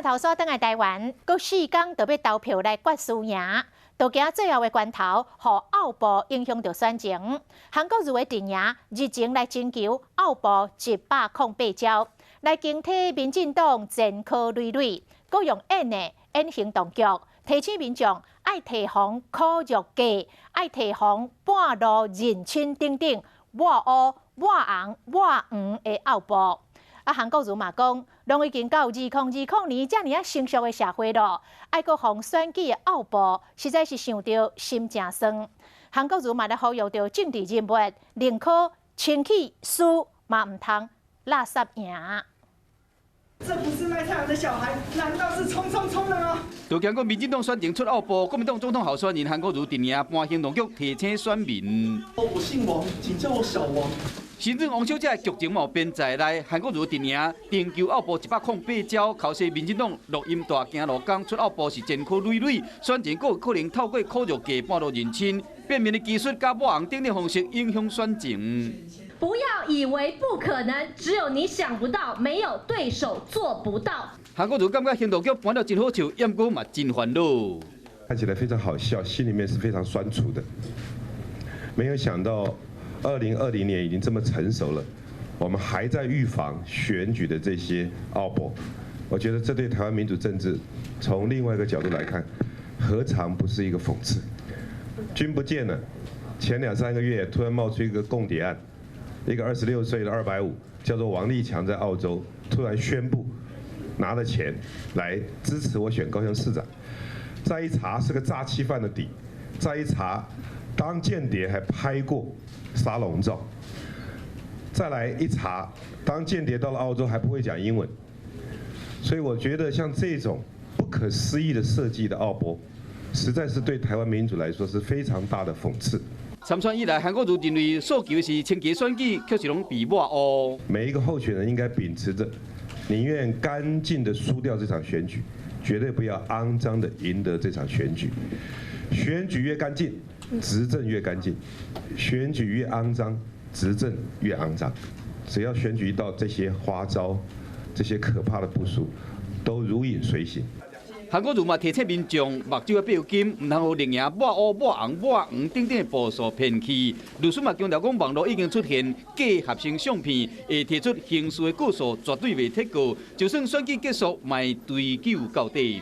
頭煞轉來台灣，閣四工就欲投票來決輸贏，都驚最後的關頭，予拗步影響著選情。韓國瑜的陣營日前來徵求拗步108招，來警惕民進黨前科累累，閣用演的演行動劇，提醒民眾愛提防苦肉計，愛提防半路認親等等，抹烏、抹紅、抹黃的拗步。啊，韓國瑜嘛講，攏已經到2020年遮爾仔成熟的社會咯，愛閣予選舉的拗步，實在是想著心誠酸。韓國瑜嘛來呼籲著政治人物，寧可清氣輸，嘛毋通垃圾贏。這不是賣菜的小孩，難道是衝衝衝的嗎？就驚講民進黨選情出拗步，國民黨總統候選人韓國瑜陣營搬行動劇提醒選民。我姓王，請叫我小王。新莊王小姐的劇情嘛有編在內，韓國瑜陣營徵求拗步108招，剾洗民進黨錄音帶行路工出拗步是前科累累，選前閣有可能透過苦肉計半路認親，變面的技術佮抹紅等等方式影響選情。不要以為不可能，只有你想不到，沒有對手做不到。韓國瑜感覺行動劇搬得真好笑，毋過嘛真煩惱。看起來非常好笑，心裡面是非常酸楚的。沒有想到，2020年已經這麼成熟了，我們還在預防選舉的這些拗步。我覺得這對台灣民主政治，從另外一個角度來看，何嘗不是一個諷刺？君不見了，前兩三個月突然冒出一個共諜案，一個26歲的250，叫做王立強，在澳洲突然宣布拿了錢來支持我選高雄市長。再一查是個詐欺犯的底，再一查當間諜還拍過沙龍照，再來一查，當間諜到了澳洲還不會講英文，所以我覺得像這種不可思議的設計的拗步，實在是對台灣民主來說是非常大的諷刺。參選以來，韓國瑜認為訴求是清潔選舉，卻是攏被抹烏。每一個候選人應該秉持着寧願乾淨的輸掉這場選舉，絕對不要骯髒的贏得這場選舉。選舉越乾淨，執政越乾淨；選舉越骯髒，執政越骯髒。只要選舉一到，這些花招、這些可怕的部署，都如影隨形。韓國瑜嘛提醒民眾，目睭愛閉緊，毋通予綠營抹烏、抹紅、抹黃等等的步數騙去。律師嘛強調講，網路已經出現假合成相片，會提出刑事的告訴，絕對袂退告。就算選舉結束，嘛會追究到底。